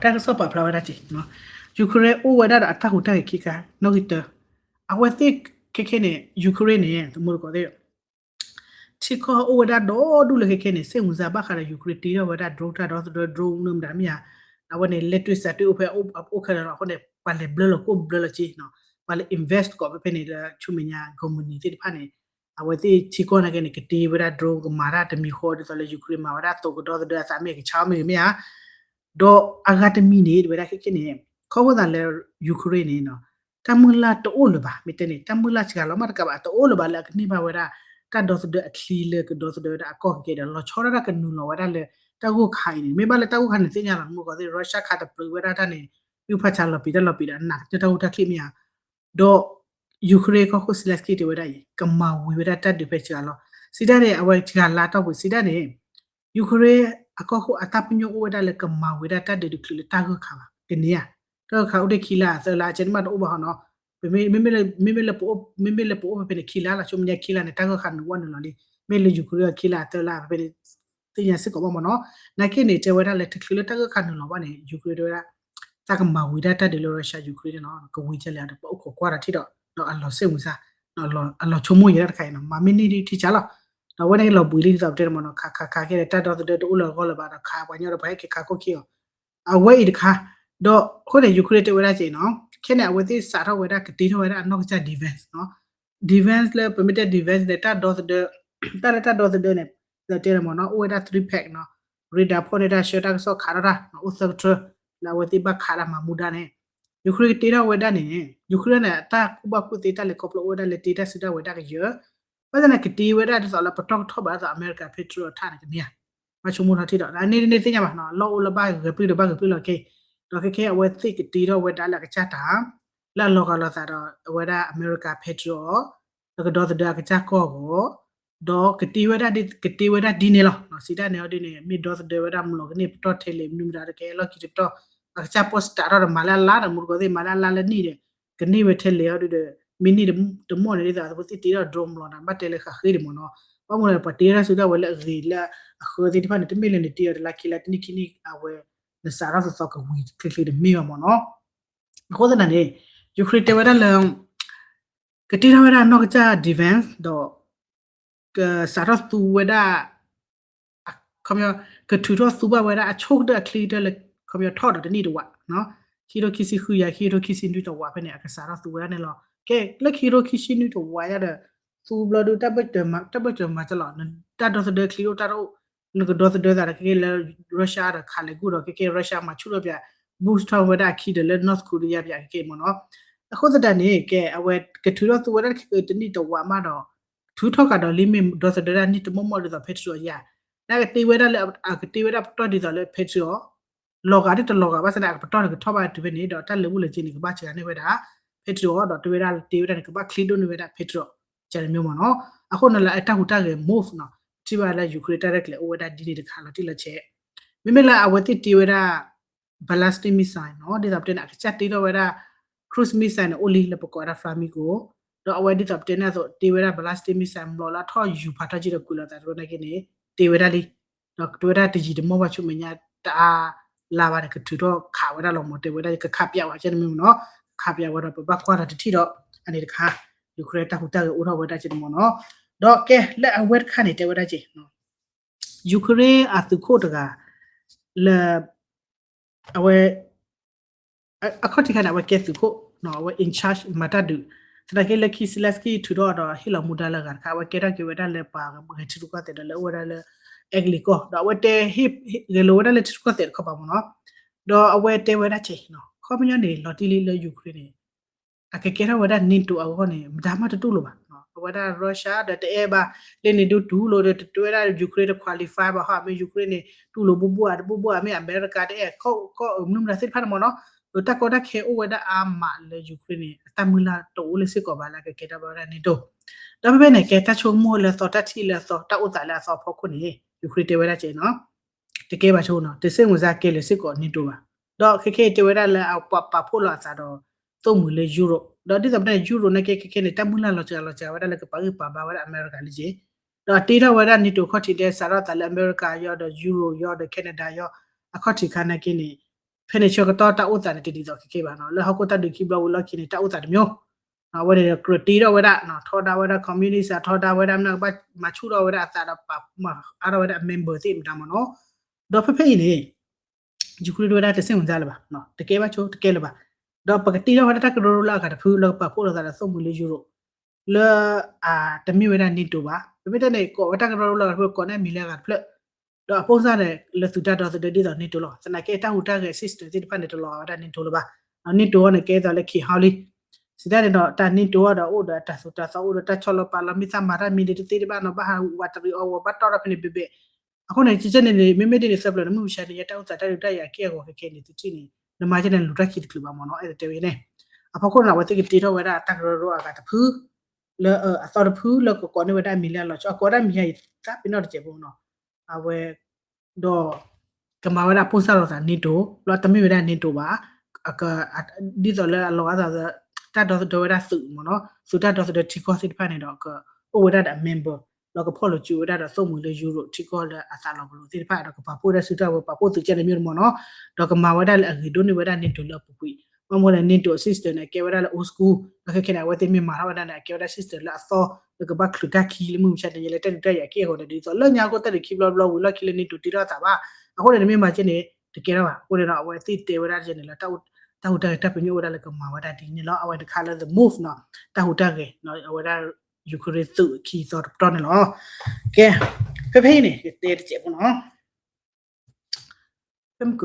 တၢ်ကစီၣ်ပာ်ဖျါဝဲဒၣ်က့ Ukraine အိၣ်ဝဲဒၣ်ဒီးအတၢ်ဟူးတၢ်ဂဲၤခံခါ နီၣ်ဂံၢ်တၢ အဝဲသ့ၣ်ခဲခဲန့ၣ် Ukraine န့ၣ် တမူတကိးသ့ၣ် ထံကီၢ်အိၣ်ဝဲဒၣ်ဒီဒူၣ်လၢခဲခဲန့ၣ် စ့ၣ်မုၢ်စၢ်ဘၣ်ဃးဒီး Ukraine တ့ထီၣ်ဝဲဒၣ် drone တၢ်ဒီသဒၢ drone မနုၤမတၤမ့ၢ်ဧါ အဝဲန့ၣ် လဲၤတွံၢ်စးတွံၢ်အိၣ်ဖဲအိၣ်ခဲလၢာ်လီၤအဃိန့ၣ် ပှၤလဲၤဘျၢလီၤကိၣ်ဘျၢလီၤက့ ပှၤလဲၤ invest ကိးဖဲဖဲန့ၣ်လၢဆူမဲာ်ညါ company သ့ၣ်တဖၣ်န့ၣ် အဝဲသ့ၣ်ထံကီၢ်နာ်က့န့ၣ် ကတ့ဝဲဒၣ် drone ကမၤတၢ်တမံၤဃီဒ်သိးလၢ Ukraine မၤဝဲဒၣ်သိးကဒီသဒၢအသးမ့ၢ်ကဆါမ့ၢ်ဂ့ၤမ့ၢ်ဧါ ဒီးအဂၤတမံၤန့ၣ် တဝဲဒၣ်ခဲခဲန့ၣ် ခီဖျိသးလၢ Ukraine န့ၣ် တၢ်မုၢ်လၢ်တအိၣ်လၢၤဘၣ် မ့ၢ်တဲန့ၣ် တၢ်မုၢ်လၢ်စှၤလီၤမးတကးဘၣ် တအိၣ်လၢၤဘၣ်လၢအကန့ၢ်ဘၣ်ဝဲဒၣ် တၢ်ဒီသဒၢအချံလၢကဒီသဒၢဝဲဒၣ်အကီၢ်ခဲခဲဒီး လီၤဆီဒၣ်တၢ်ကနုာ်လီၤဝဲဒၣ်လၢ တၢ်ဂိၢ်ခါအံၤန့ၣ် မ့ၢ်ဘၣ်လၢတၢ်ဂိၢ်ခါန့ၣ်သ့ၣ်ညါလီၤ မုၢ်ကီးသ့ၣ် Russia ခးတပျုာ်ဝဲဒၣ်တၢ်န့ၣ် မ့ၢ်ဖးဆါလီၤပံာ်တၢ်လီၤပံာ်ဒီး အနးကတၢၢ်တၢ်ဂိၢ်တၢ်ချံမ့ၢ်ဧါ ဒီး Ukraine ကီၢ်ခိၣ် Zelenskyy တဲဝဲဒၣ်အံၤ ကမၤဝံၤဝဲဒၣ်တၢ်ဒုးဖဲစှၤလီၤ စံးတၢ်န့ၣ် အဝဲစှၤလါတီၢ်ပူၤစံးတၢ်န့ၣ် Ukraine အကီၢ်ခိၣ်အတၢ်ပညိၣ်အိၣ်ဝဲဒၣ်လၢကမၤဝံၤဒၣ်တၢ်ဒုးတချုးလၢတၢ်ဂၢၢ်ခါဘၣ်, ကန့ၢ်ဧါ. တၢ်ဂၢၢ်ခါအိၣ်တ့ၢ်ခံလါသၢလါ ကဲန့ၣ်မးတအိၣ်ဘၣ်ဟီနီၤ. မ့မ့ၢ်လၢပအိၣ်ဖဲန့ၣ်ခံလါလီၤ, ဆိမိၣ်ညါခံလါန့ၣ် တၢ်ဂၢၢ်ခါနုာ်ဝဲနုာ်လီၤလံ. မ့ၢ်လၢ Ukraine ခံလါသၢလါ ဖဲဖဲန့ၣ် သ့ၣ်ညါစ့ၢ်ကီးဘၣ်မ့ၢ်နီၤ. နာ်က့န့ၣ် တဲဝဲဒၣ်လၢတချုးလၢတၢ်ဂၢၢ်ခါနုာ်လီၤဘၣ်န့ၣ် Ukraine တဲဝဲဒၣ် တၢ်ကမၤဝံၤဒၣ်တၢ်ဒုးလၢ Russia Ukraine န့ၣ်လီၤ. ကဝံၤကလဲၣ်ဒီး ပအိၣ်ခိးကွၢ်ဒီးထံၣ်ဒီး ဒီးအလီၤစ့ၣ်မုာ်စၢ်, အလီၤဆိကမိၣ်ယဲဒၣ်တခါအံၤနီၤ, မၤမ့ၢ်န့ၢ်ဒ်ထံၣ်ဆါလီၤ. ဒီးအဝဲန့ၣ်လီၤဘှံးလံဒ်သိးပတဲတမ့ၢ်နီၤ, ခးခးခးခဲဒီး တၢ်ဒီသဒၢတအိၣ်လၢအဂီၢ်လၢၤဘၣ်ဒီး ခးပှၤညီဒီးပှၤဟဲက့ၤခးခိၣ်ခံအီၤ အဝဲအံၤတခါ, ဒီးအဃိန့ၣ် Ukraine တဲဝဲဒၣ်က့နီၤ, ခဲန့ၣ် အဝဲသ့ၣ်စးထီၣ်ဝဲဒၣ်ကတ့ထီၣ်ဝဲဒၣ်အနီၢ်ကစၢ် defense နီၤ, defense လၢပမ့ၢ်တဲ defense န့ၣ် တၢ်ဒီသဒၢ, တၢ်လၢတၢ်ဒီသဒၢန့ၣ် လၢတဲန့ၣ်မ့ၢ်နီၤ အိၣ်ဝဲဒၣ် three pack နီၤ, radar ဖီၣ်န့ၢ်တၢ်ဆှၢတၢ်ကစီၣ်ခးထီၣ်တၢ် အိၣ်သၢကထၢ လၢအဝဲသ့ၣ်ဘၣ်ခးတၢ်မၤမူဒါန့ၣ်, Ukraine ကတ့ထီၣ်ဝဲဒၣ်န့ၣ်, Ukraine န့ၣ် တၢ်ကူၣ်ဘၣ်ကူၣ်သ့တၢ်လဲၤခီဖျိအိၣ်ဝဲဒၣ်လၢတ့တၢ်စုတၢ်ဝဲၤဒၣ်ကယၢၤ ဘၣ်ဆၣ်န့ၣ် ကတ့ဝဲဒၣ်ဒ်သိးလၢပတီၢ်ကထီၣ်ဘၣ်ဒ်သိး America Patriot ထၣ်န့ၣ်ကန့ၢ်ဧါ, ဘၣ်ဆိကမိၣ်ထီၣ်ထံၣ်ဒီး အန့ၣ်တန့ၢ်သ့ၣ်ညါဘၣ်နီၤ, လီၢ်အိၣ်လၢဘၣ်ဂဲၤပျုၢ်ဒီးဘၣ်ဂဲၤပျုၢ်လီၤက့ၤ, ဒီးခဲခဲအဝဲသ့ၣ်ကတ့ထီၣ်ဝဲဒၣ်လၢအကစၢ်တၢ်, လၢအလီၤဂာ်လိာ်သးဒီးအဝဲဒၣ် America Patriot လၢကဒီသဒၢအကစၢ်ကီၢ်အဂီၢ်, ဒီးကတ့ဝဲဒၣ်ဒ်, ကတ့ဝဲဒၣ်ဒ်န့ၣ်လီၤ. စံးတၢ်န့ၣ်အီၤဒ်န့ၣ် မ့ၢ်ဒီသဒၢဝဲဒၣ် မလီၤကန့ၢ်ပတီၢ်ထဲလဲၣ် မနုၤမတၤတကဲလီၢ်ခံတတီၢ်, အကစၢ်ပီၢ်စတးထီၣ်ဒီး မၤလၢအလါဒီး မူတကိးသ့ၣ် မၤလၢအလါလၢနံၣ်ဒီး ကန့ၢ်ဝဲထဲလဲၣ်အီၤဒ်ဒီး မ့ၢ်န့ၢ်တမီၢ်န့ၣ် ဒ်သိးအသးဖိသ့ၣ်တ့ထီၣ် drone မလီၤဒီး ဘၣ်တဲလၢဃးဃ့ဒံးမ့ၢ်နီၤ, ဘၣ်မနုၤလဲၣ် ပှၤတ့ထီၣ်စုကဝဲၤလၢအဂ့ၤလၢအဃၢသ့ၣ်တဖၣ်န့ၣ် တမ့ၢ်လၢနတ့အီၤတလါခံလါတနံၣ်ခံနံၣ် အဝဲ နစးထီၣ်သီသီကဝံၤချ့ချ့တမ့ၢ်ဘၣ်မ့ၢ်နီၤ. အဃိသတးန့ၣ် Ukraine တဲဝဲဒၣ်လၢ ကတ့ထီၣ်ဝဲဒၣ်အနီၢ်ကစၢ် defense ဒီး ကစးထီၣ်သူဝဲဒၣ် ခီပညီ ကထုးထီၣ်သူဘၣ်ဝဲဒၣ်အဆိကတၢၢ်အချံကတၢၢ်လၢ ခီပညီထီၣ်ဒီးတနံၣ်တဝး, ခံကထိခံဆံဃုယၤ ခံကထိခံဆံနွံတဝးဖဲန့ၣ် အကစးထီၣ်သူဝဲဒၣ်န့ၣ်လီၤ. ကဲ လၢခံကထိခံဆံနွံတဝးယါဒီး သူဘျီဒုး တၢ်ဘၢၣ်စၢၤမၤကလီၤ, တၢ်ဒီသဒၢချံအိၣ်တၢ်တအိၣ်, နကဒီသဒၢသးဒီးခဲကဲလၢ Russia ဒီးခးလဲၤကူၣ်ဒီးခဲကဲ Russia မၤဆူၣ်ထီၣ်ပၠး boost ထီၣ်ဝဲဒၣ်အခံဒီးလၢ North Korea ပၠးခဲကဲမ့ၢ်နီၤ. အဃိသတးန့ၣ် ကဲ အဝဲကထုးထီၣ်သူဝဲဒၣ်တနံၣ်တဝးမးဒီး ထုးထီၣ်ကဒီးလံမ့ၢ်ဒီသဒၢဒၣ်န့ၣ် တမီၢ်မီၢ်ဒ်သိး Patriot ယါ, နကတ့ဝဲဒၣ်လၢ အကတ့ဝဲဒၣ်ပတီၢ်ဒ်သိးလၢ Patriot လီၤဂာ်ဒ်တလီၤဂာ်ဘၣ်ဆၣ်န့ၣ် အကပတီၢ်န့ၣ်ကထီၣ်ဘၣ်တုၤဖဲန့ၣ် ဒီးတၢ်လၢာ်ဘူၣ်လၢာ်စ့ၤန့ၣ် ကဘၣ်စှၤန့ၢ်ဝဲဒၣ် Patriot ဒီးတ့ဝဲဒၣ်တ့ဝဲဒၣ်န့ၣ် ကဘၣ်ချ့ဒိၣ်န့ၢ်ဝဲဒၣ် Patriot ကန့ၣ်မ့ၢ်နီၤ. အဃိန့ၣ်လၢအတၢ်ဟူးတၢ်ဂဲၤ move နီၤ ထံၣ်ဘၣ်လၢ Ukraine တၢ်ရဲၣ်ကျဲၤအိၣ်ဝဲဒၣ်ဒ်န့ၣ်တခါလီၤတံၢ်လီၤဆဲး, မ့မ့ၢ်လၢအဝဲသ့ၣ်တ့ဝဲဒၣ် ballistic missile နီၤ ဒ်သိးပတဲန့ၣ် အကစၢ်တ့ထီၣ်ဝဲဒၣ် cruise missile န့ၣ် အိၣ်လံလၢပကိးဝဲဒၣ် Flamingo ဒီးအဝဲဒ်သိးပတဲန့ၣ်အသိး တ့ဝဲဒၣ် ballistic missile မျိာ်လၢအထီၣ်ယူၤဖးထီၣ်က့ဒီးကွံာ်လိာ်သးတရူနာ်က့န့ၣ် တ့ဝဲဒၣ်လံ ဒီးတဲဝဲဒၣ်တယံာ်တမီၢ်ဘၣ်ဆူမဲာ်ညါတအါလါဘၣ်န့ၣ် ကထုးထီၣ်ခးဝဲဒၣ်လီၤမ့ၢ် တဲဝဲဒၣ်ကခးပၠးဝဲကဲန့ၣ်မ့ၢ်နီၤ ကခးပၠးဝဲဒီးပဘၣ်ကွၢ်ဒီးတထံၣ်ဒီး အန့ၣ်တခါ Ukraine တၢ်ဟူးတၢ်ဂဲၤအိၣ်ထီၣ်ဝဲဒၣ်ကဲန့ၣ်မ့ၢ်နီၤ. ဒီးကဲလၢအဝဲတခါန့ၣ် တဲဝဲဒၣ်ကဲ Ukraine အသုးခိၣ်တဂၤ လၢ အဝဲ အခီၣ်ထံးခါန့ၣ် အဝဲကဲသုးခိၣ် အဝဲ in charge မၤတၢ်ဒုး သနာ်က့လၢခံ Zelensky ထုးထီၣ်ဒီးဟ့ၣ်လီၤမူဒါလၢအဂၤတခါ အဝဲကဲထီၣ်က့ၤဝဲဒၣ်လၢပှၤဂဲၤထံရူၢ်ကီၢ်သဲးဒီးလၢအိၣ်ဝဲဒၣ်လၢ အဲကလံးကီၢ် ဒီးအဝဲတဲဟ့ၣ်ဂဲၤလိာ်ဝဲဒၣ်လၢထံရူၢ်ကီၢ်သဲးတခီပၤမ့ၢ်နီၤ. ဒီးအဝဲတဲဝဲဒၣ်ကဲ ခီပညီန့ၣ် လီၤတံၢ်လံလၢ Ukraine န့ၣ် အကကဲထီၣ်ဝဲဒၣ် NATO အဂီၢ်န့ၣ် မတၤမးတတူၢ်လိာ်ဘၣ်. အဝဲဒၣ် Russia ဒီးတအဲၣ်ဘၣ် လၢ NATO တူၢ်လိာ်ဒီးတတဲဝဲဒၣ် Ukraine တ qualify ဘၣ်ဟီ မ့ၢ် Ukraine န့ၣ် တူၢ်လိာ်ဘူးဘူးဧါ တဘူးဘူးဧါ မ့ၢ် America တအဲၣ် ကီၢ်မနုၤမတၤသ့ၣ်တဖၣ်န့ၣ်မ့ၢ်နီၤ. တၢ်ကီတၢ်ခဲအိၣ်ဝဲဒၣ်အါမးလၢ Ukraine န့ၣ် အတၢ်မုၢ်လၢ်တအိၣ်လၢစ့ၢ်ကီးဘၣ်လၢအကကဲထီၣ်ဘၣ်ဝဲဒၣ် NATO ဒီးဖဲဖဲန့ၣ် ကဲတၢ်ဆိကမိၣ်လၢအသီ တၢ်ထံၣ်လၢအသီ တၢ်အိၣ်သးလၢအသီအဖီခိၣ်န့ၣ် Ukraine တဲဝဲဒၣ်ကဲနီၤ တကဲဘၣ်ဆိနီၤ တစ့ၢ်မုၢ်စါကဲလၢာ်စ့ၢ်ကီး NATO ဘၣ်. ဒီးခဲခဲအံၤတဲဝဲဒၣ်လၢအပာ်ဖှိၣ်လီၤအသးဒီး သိၣ်မှံၤလၢ Europe ဒီးဒ်သိးပတဲန့ၣ် Europe နာ်က့ခဲခဲန့ၣ် တၢ်မုၢ်လၢ်လီၤစှၤလီၤစှၤဝဲဒၣ်လၢကပာ်ဂံၢ်ပာ်ဘါဝဲဒၣ်အမဲရကၤလံက့ၤ ဒီးတ့ထီၣ်ဝဲဒၣ် NATO ခီၣ်ထံးဒဲး စးထီၣ်သးလၢအမဲရကၤယီၤဒီး Europe ယီၤဒီး Canada ယီၤ အခီၣ်ထံးခါနာ်က့န့ၣ် ဖဲန့ၣ်ဆၢကတီၢ်တၢ်အိၣ်သးန့ၣ်တဒ်သိးခဲခဲဘၣ်နီၤ လၢဟီၣ်ခိၣ်တၢ်ဒုးခံဘျီဝံၤလီၢ်ခံန့ၣ် တၢ်အိၣ်သးတမံၤ အဝဲန့ၣ်ကြၢးတ့ထီၣ်ဝဲဒၣ် ထီဒါဝဲဒၣ် communist ထီဒါဝဲဒၣ်မနုၤကဘၣ်မၤဆူၣ်ထီၣ်ဝဲဒၣ်အသးဒီးပာ်မၤအါထီၣ်ဝဲဒၣ်အ member သ့ၣ်မတၤမ့ၢ်နီၤ. ဒီးဖဲဖဲအံၤန့ၣ် Ukraine တဲဝဲဒၣ်တစ့ၢ်မုၢ်စါလၢၤဘၣ် တကဲဘၣ်ဆိတကဲလၢၤဘၣ်. ဒီးပကတ့ထီၣ်ဝဲဒၣ်တၢ်ကရၢကရိလၢအဂၤတဖုလၢကပာ်ဖှိၣ်လိာ်သးဒီးသိၣ်မှံၤလၢ Europe လၢအတမ့ၢ်ဝဲဒၣ် NATO ဘၣ် ပမ့ၢ်တဲန့ၣ် ကိးဝဲတၢ်ကရၢကရိလၢအဂၤတဖု ကိးန့ၢ်အမံၤလၢအဂၤတဖျၢၣ် ဒီးအပိၢ်စၢ်န့ၣ် လၢသုးတၢ်ဒီသဒၢဒ်သိး NATO လီၤ. သနာ်က့တၢ်ဟူးတၢ်ဂဲၤ system သ့ၣ်တဖၣ်န့ၣ် တလီၤဂာ်ဝဲဒၣ် NATO လၢၤဘၣ်. ဒီး NATO အံၤန့ၣ် ကဲသိးလၢခံဟီလံ. စံးတၢ်န့ၣ်ဒီး တၢ် NATO အံၤဒီး အိၣ်ဒီးတၢ်သိၣ်တၢ်သီအိၣ်ဒီးတၢ်ဆီလီၤပာ်လီၤ မ့ၢ်သးမၤတၢ်မံၤဒ်တသ့တဘၣ်နီၤ ဘၣ်ဟးဝးတရံးအီၤဝဲ ဘၣ်တီၢ်ထီၣ်ဖဲန့ၣ်ဘ့ၣ်ဘ့ၣ်. အဃိန့ၣ် ကကဲန့ၣ်န့ၣ် မ့မ့ၢ်ဒ်န့ၣ် သၢပျၢၤန့ၣ် မုၢ်မဆါန့ၣ် ယတၢ်အိၣ်သးတၢ်ဒုးတၢ်ယၤအက့ၢ်အဂီၤခဲခဲန့ၣ် သုထံၣ်န့ၣ် နမၤကဲန့ၣ်လူၤတၢ်ခံတချုးဘၣ်မ့ၢ်နီၤ အဲၣ်ဒိးတဲဝဲန့ၣ်. အဖီခိၣ်န့ၣ် အဝဲသ့ၣ်ကတ့ထီၣ်ဝဲဒၣ်တၢ်ကရၢကရိအဂၤတဖု လၢအသီတဖုလၢကကိးန့ၢ်ဝဲဒၣ်အမံၤလၢအလီၤဆီ အကိးဝဲဒၣ်မံၤယၤအံၤ သးပ့ၤနီၣ်တစဲးဖိနီၤ အဝဲ ဒီး ကမၤဝဲဒၣ်ပိၢ်စၢ်လိာ်သး NATO လီၤ တမ့ၢ်ဝဲဒၣ် NATO ဘၣ်, ဒ်သိးလၢအလီၤဂာ်သး တၢ်ဒီသဒၢဝဲဒၣ်သုးမ့ၢ်နီၤ, သုးတၢ်ဒီသဒၢထံကီၢ်သ့ၣ်တဖၣ်န့ၣ်ဒီး ကအိၣ်ဝဲဒၣ်ဒီးအ member လီၤ ကဖီၣ်လိာ်စုဝဲဒၣ်ဒီးသိၣ်မှံၤလၢ Europe ထံကီၢ်လၢအသးလီၤပလိာ်သ့ၣ်တဖၣ်ဒီး ကပာ်ဖှိၣ်ဝဲဒၣ်စုတၢ်ဝဲ ပာ်ဖှိၣ်သုးကဲန့ၣ်မ့ၢ်တမ့ၢ်နီၤ, ဒီးကမၤဝဲဒၣ်လၢအဂ့ၤဒိၣ်န့ၢ်ဝဲဒၣ် NATO လၢအပူၤကွံာ်, ဘၣ်မနုၤလဲၣ် NATO system န့ၣ် အကဲဝဲဒၣ်လၢ old school လီၤ ခဲခဲန့ၣ် အဝဲသ့ၣ်မ့ၢ်မၤထီၣ်ဝဲဒၣ်န့ၣ် အကဲဝဲဒၣ် system လၢအသီ လၢကဘၣ်ချုးတၢ်ခံလၢမုၢ်မဆါတနံၤလၢတၢ်ဒုးတၢ်ယၤက့ၢ်အဂီၢ်ဒီး ဒ်သိးလၢညါအခိၣ်သၢနံၣ်ခံဘျီဘျီဝံၤလီၢ်ခံလၢ NATO တ့ထီၣ်အသးဘၣ်, အဃိန့ၣ် နမ့ၢ်မၤကဲန့ၣ် တကဲထီၣ်ဘၣ်, အဃိန့ၣ်ဒီး အဝဲသ့ၣ်တဲဝဲဒၣ်ကဲန့ၣ်လၢ တၢ်ဟူးတၢ်ဂဲၤတၢ်ပညိၣ်အိၣ်ဝဲဒၣ်လၢကမၤဝဲဒၣ်ဒ်န့ၣ်လီၤ, အဝဲတခါလၢ the move နီၤ, တၢ်ဟူးတၢ်ဂဲၤ အဝဲဒၣ် Ukraine သုးခံသီတပတီၢ်န့ၣ်လီၤ, ကဲ, ဖဲဖဲအံၤန့ၣ် ကတဲတစဲးဖိနီၤ, ဖဲမ့ၢ်က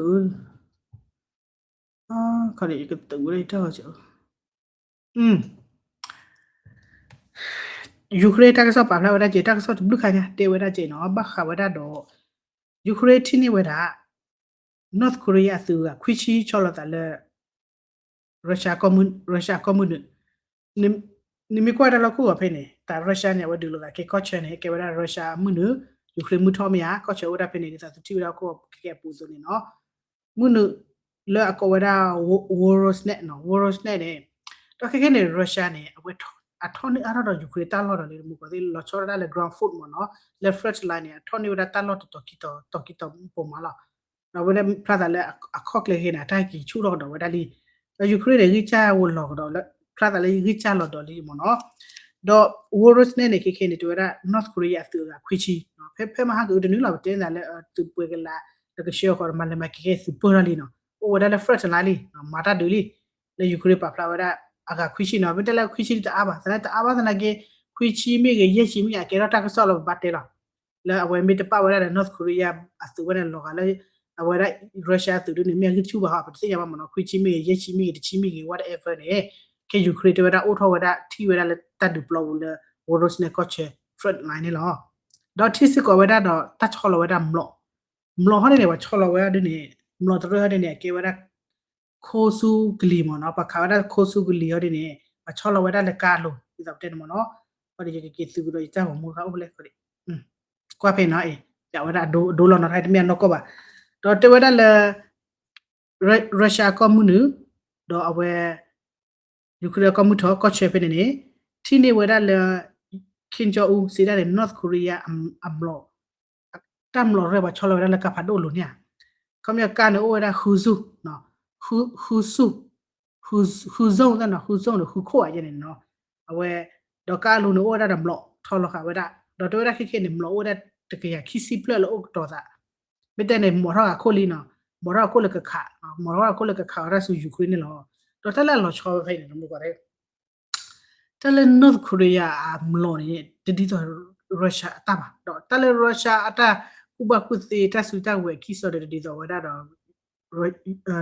ခီန့ၣ် ယကသုးဝဲဒၣ်တၢ်ဂီၤစၢၤ, Ukraine တၢ်ကစီၣ်ပာ်ဖျါဝဲဒၣ်ကဲ တၢ်ကစီၣ်တဘျုးခါညါ တဲဝဲဒၣ်ကဲနီၤ ဘၣ်ဃးဝဲဒၣ်ဒီး Ukraine ထံၣ်န့ၢ်ဝဲဒၣ် North Korea အသုးဂၤခွံဆံဆီလီၤသးလၢ Russia ကီၢ်မုၢ်, Russia ကီၢ်မုၢ်နုာ်, နမ့ၢ်ကွၢ်တၢ်လီၢ်ခိၣ်ဂီၤဖဲန့ၣ် တၢ် Russia န့ၣ် အဝဲဒုးလိာ်သးကဲကီၢ်ဆၢန့ၣ် ကဲဝဲဒၣ် Russia အမုၢ်နုာ်, Ukraine မုၢ်ထီၣ်မ့ၢ်ဧါ, ကီၢ်ဆၢအိၣ်ဝဲဒၣ်ဖဲန့ၣ် ဒ်သိးသုထံၣ်ဝဲဒၣ်ခိၣ်ကဲအပူၤအသိးန့ၣ်နီၤ, မုၢ်နုာ်လၢအကိးဝဲဒၣ် Voronezh နီၤ, Voronezh န့ၣ်, ဒီးခဲခဲန့ၣ် Russia န့ၣ် အဝဲ အထီၣ်န့ၢ်အါထီၣ်ဒီး Ukraine တၢ်လီၢ်ဒီးလံ တမူကီၢ်သ့ၣ် လီၤဆီဒၣ်တၢ်လၢ ground foot မ့ၢ်နီၤ, လၢ front line န့ၣ် အထီၣ်န့ၢ်ဝဲဒၣ်တၢ်လီၢ်တတီၤခံတီၤ တီၤခံတီၤပိာ်မးလီၤ, ဒီးအဝဲဒၣ်ဖျါသးလၢအခီၣ်ကျဲဂ့ၤန့ၣ် အတၢ်က့ၤဆူၣ်ထီၣ်ကဒီးဝဲဒၣ်လံ, ဒီး Ukraine န့ၣ် ဂံၢ်စၢ်ဝဲလီၤကဒီးလၢ ဖျါသးလၢဂံၢ်စၢ်လီၤဒီးလံမ့ၢ်နီၤ, ဒီး Voronezh န့ၣ် ခဲခဲန့ၣ် တဲဝဲဒၣ် North Korea အသုးအဂၤခွံဆံ, ဖဲ ဖဲမဟါကအုတနုာ်လီၤ ပတဲသးလၢသုးပှဲၤကလး ဒီးကဆှၢဃီၤဒီးမၤလဲၤမၤက့ၤခဲအံၤသုးပၢၢ်ထီၣ်လံနီၤ, အိၣ်ဝဲဒၣ်လၢ front line လံ, မၤတၢ်ဒုးလံ, လၢ Ukraine ပာ်ဖျါဝဲဒၣ် အဂၤခွံဆံနီၤ, မ့ၢ်တဲလၢခွံဆံတအါဘၣ်, သနာ်တအါဘၣ်သနာ်က့ ခွံဆံမ့ၢ်ဂ့ၤ ယဲၢ်ဆံမ့ၢ်ဂ့ၤ အကဲထီၣ်တၢ်ကစီၣ်လီၤ ပဘၣ်တဲလီၤ, လၢအဝဲမ့ၢ်တပာ်ဝဲဒၣ်ဒီး North Korea အသုးဝဲန့ၣ်လီၤဂာ်လၢ အဝဲဒၣ် Russia အသုးဒ်န့ၣ် မ့ၢ်အဂံၢ်ဆူၣ်ဘၣ်ဟီ ပတသ့ၣ်ညါဘၣ်မ့ၢ်နီၤ, ခွံဆံမ့ၢ်ဂ့ၤ ယဲၢ်ဆံမ့ၢ်ဂ့ၤ တဆံမ့ၢ်ဂ့ၤ whatever န့ၣ်, ခဲ Ukraine တဲဝဲဒၣ်အိၣ်ထီၣ်ဝဲဒၣ်ထံၣ်ဝဲဒၣ်လၢတၢ်ဒုးပျီပူၤလၢ Voronezh န့ၣ် ကီၢ်ဆၢ front line န့ၣ်လီၤ, ဒီးထံၣ်စ့ၢ်ကီးဝဲဒၣ်ဒီးတၢ်ဆီလီၤဝဲဒၣ်မျိာ်, မျိာ်ဟီန့ၣ်န့ၣ် ပှၤဆီလီၤဝဲဒၣ်ဒ်န့ၣ်, မျိာ်တရၢၢ်ဟီန့ၣ်န့ၣ် အကဲဝဲဒၣ် ခိၣ်ဆူကလံၤမ့ၢ်နီၤ, ပှၤခးဝဲဒၣ်ခိၣ်ဆူကလံၤဟီဒ်န့ၣ် ပှၤဆီလီၤဝဲဒၣ်လၢကါလိၤ ဒ်သိးပတဲန့ၣ်မ့ၢ်နီၤ, အဃိန့ၣ် ယကက့ၤသုးကဒီးယတၢ်ဂီၤမူတခါအိၣ်ဖဲလဲၣ်ဃီ, ကွၢ်ဖဲနီၤ, ယဝဲဒၣ်အဒိလီၤနီၤ တမ့ၢ်အနီၢ်ကီၢ်ဘၣ်, ဒီးတဲဝဲဒၣ်လၢ Russia ကီၢ်မုၢ်နုာ်, ဒီးအဝဲ Ukraine ကီၢ်မုၢ်ထီၣ်ကီၢ်ဆၢဖဲန့ၣ်န့ၣ်, ထံၣ်န့ၢ်ဝဲဒၣ်လၢ Kim Jong Un စံးဒၣ်န့ၣ် North Korea အမျိာ် တၢ်မျိာ်ရဲၣ်ပှၤဆီလီၤဝဲဒၣ်လၢကါဖးဒိၣ်လိၤန့ၣ်ဧါ, ခီပညီကါန့ၣ်အိၣ်ဝဲဒၣ် ဃုဆူၣ်, ဃုဆူၣ်, ဃု zone သ့ၣ်နီၤ, ဃု zone န့ၣ် ဃုခိၣ်ဧါယဲန့ၣ်နီၤ, အဝဲ ဒီးကါအလိၤန့ၣ်အိၣ်ဝဲဒၣ်ဒီးမျိာ်ထီလီၤဃာ်ဝဲဒၣ်, ဒီးတဲဝဲဒၣ်ခဲခဲန့ၣ် မျိာ်အိၣ်ဝဲဒၣ်တကယၤခံဆံဖျၢၣ်လၢအိၣ်ကတီၤသး, မ့ၢ်တဲန့ၣ် မျိာ်ထီၣ်ဂၤခိၣ်လံနီၤ, မျိာ်ထီၣ်ဂၤခိၣ်လၢကခး, မျိာ်ထီၣ်ဂၤခိၣ်လၢကခးဝဲဒၣ်ဆူ Ukraine န့ၣ်လီၤ, ဒီးတၢ်လၢအလီၤဆီဖဲအံၤန့ၣ် တၢ်လၢ North Korea အမျိာ်န့ၣ် တဒ်သိး Russia အတၢ်ဘၣ်, ဒီးတၢ်လၢ Russia အတၢ်ကူၣ်ဘၣ်ကူၣ်သ့တၢ်စုတၢ်ဝဲၤခံစီဒီးတဒ်သိးဝဲဒၣ်ဒီး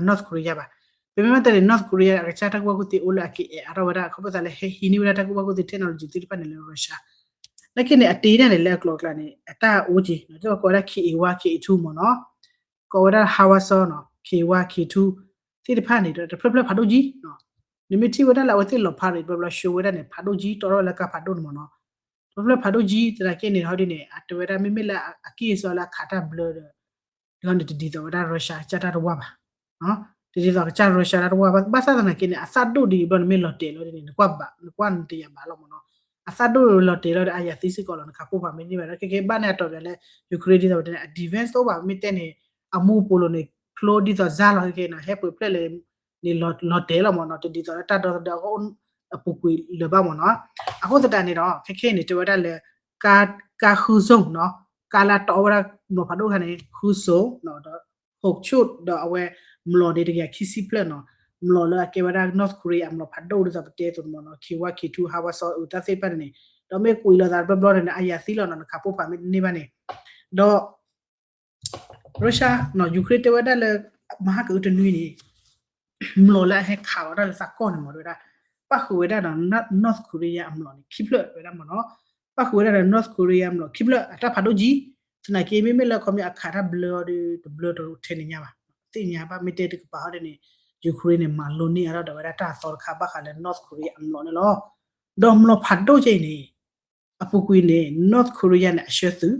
North Korea ဘၣ်, ပမ့ၢ်မ့ၢ်တဲန့ၣ် North Korea အကစၢ်တၢ်ကူၣ်ဘၣ်ကူၣ်သ့အိၣ်လၢအက့ၤအဲၣ်အါထီၣ်ဝဲဒၣ် ခီဖျိသးလၢဟဲဟံးန့ၢ်ဝဲဒၣ်တၢ်ကူၣ်ဘၣ်ကူၣ်သ့ technology သ့ၣ်တဖၣ်န့ၣ်လၢ Russia, နာ်က့န့ၣ် အတ့ဒၣ်န့ၣ် လၢအကျိၤအကျဲန့ၣ် အတၢ်အိၣ်က့ၤ တၢ်ကိးဝဲဒၣ် K A one, K A two မ့ၢ်နီၤ, ကိးဝဲဒၣ် howitzer နီၤ, K A one, K A two သ့ၣ်တဖၣ်န့ၣ်ဒီး တဖျၢၣ်ဖျၢၣ်ဖးဒိၣ်ကံ, နမ့ၢ်ထံၣ်ဝဲဒၣ်လၢအဝဲသ့ၣ်လီၤဖးရံးဘျီဘျီ show ဝဲဒၣ်န့ၣ် ဖးဒိၣ်ကံတီထီၣ်ဝဲလၢကါဖးဒိၣ်န့ၣ်မ့ၢ်နီၤ, တဖျၢၣ်ဖးဒိၣ်ကံ သနာ်က့န့ၣ် ဟီဒ်န့ၣ် အတဲဝဲဒၣ် မ့မ့ၢ်လၢအကံၢ်အစီလၢအခးတၢ်ဘျၢဒီး ဒီးန့ၣ်တဒ်သိးဝဲဒၣ် Russia ကစၢ်တၢ်တဝၢ်ဘၣ်, တဒ်သိးကစၢ် Russia တၢ်တဝၢ်ဘၣ်, ဘၣ်ဆၣ်သနာ်က့န့ၣ် အသၣ်ဒိၣ်ဒ်အံၤဘျီန့ၣ် မ့ၢ်လီၤတဲာ်လီၤဒ်န့ၣ် နကွၢ်ဘၣ် နကွၢ်နတယာ်ဘၣ်လီၤမ့ၢ်နီၤ, အသၣ်ဒိၣ်လီၤတဲာ်လီၤဒီး အယၤသံစ့ၢ်ကီးလီၤ နခးပိၢ်ဖးမ့ၢ်န့ၢ်ဘၣ်ဒီး ခဲကဲဘၣ်န့ၣ်အတီၢ်ဒ်လဲၣ် Ukraine ဒ်သိးပတဲန့ၣ် အ defense တအိၣ်ဘၣ် မ့ၢ်တဲန့ၣ် အမူအပူၤလိၤန့ၣ် ဖျိဒ်သိးစၢ်လီၤ ခဲကဲန့ၣ် ဟဲပှဲၤဖျဲၣ်လဲၣ်န့ၣ် လီၤတဲာ်လီၤမ့ၢ်နီၤ, တဒ်သိးလၢတၢ်ဒီသဒၢအဂီၢ် အပူၤကွံာ်လၢၤဘၣ်မ့ၢ်နီၤ, အဃိသတးန့ၣ်ဒီး ခဲကဲန့ၣ် တဲဝဲဒၣ်လၢ ကါ ဃုစိၣ်နီၤ, ကါလၢအတီဝဲဒၣ်မျိာ်ဖးဒိၣ်ခါန့ၣ် ဃုစိၣ်နီၤ, ဒီး ဟိးဆူၣ် ဒီးအဝဲမျိာ်န့ၣ်တကယၤခံဆံဖျၢၣ်နီၤ, မျိာ်လၢအကဲဝဲဒၣ် North Korea အမျိာ်ဖးဒိၣ်ဒ်သိးပတဲအသိးန့ၣ်မ့ၢ်နီၤ, K one, K two, howitzer အတၢ်သ့ၣ်တဖၣ်န့ၣ်န့ၣ်, ဒီးမ့ၢ်ကွံာ်လီၤသးတဘျီဘျီန့ၣ်န့ၣ် အယၤသံလီၤနီၤ, နခးပိၢ်ဖးမ့ၢ်တန့ၢ်ဘၣ်န့ၣ်, ဒီး Russia နီၤ Ukraine တဲဝဲဒၣ်လၢ မဟါကအုတနွံန့ၣ် မျိာ်လၢအဟဲခးလီၤတၢ်လၢသးကီၢ်န့ၣ်မ့ၢ်တဲဝဲဒၣ် ပၣ်ဃုာ်ဝဲဒၣ်ဒီး North Korea အမျိာ်န့ၣ် ခံဖျၢၣ်ဝဲဒၣ်မ့ၢ်နီၤ, ပၣ်ဃုာ်ဝဲဒၣ်ဒီး North Korea အမျိာ်ခံဖျၢၣ် အတၢ်ဖးဒိၣ်ကံ, သနာ်က့ မ့မ့ၢ်လၢခီပညီအခးတၢ်ဘျၢဒီး တဘျၢတထဲန့ၣ်ညါဘၣ်, သ့ၣ်ညါဘၣ် မ့ၢ်တဲတကပၤဟီဒ်န့ၣ် Ukraine န့ၣ် မၤလိန့ၢ်အါထီၣ်ဒီးဝဲဒၣ်တၢ်အသီတခါဘၣ်ဃးလၢ North Korea အမျိာ်န့ၣ်လီၤ, ဒီးမျိာ်ဖးဒိၣ်ကံအံၤန့ၣ် အပူၤကွံာ်န့ၣ် North Korea န့ၣ် အဆှၢသုး,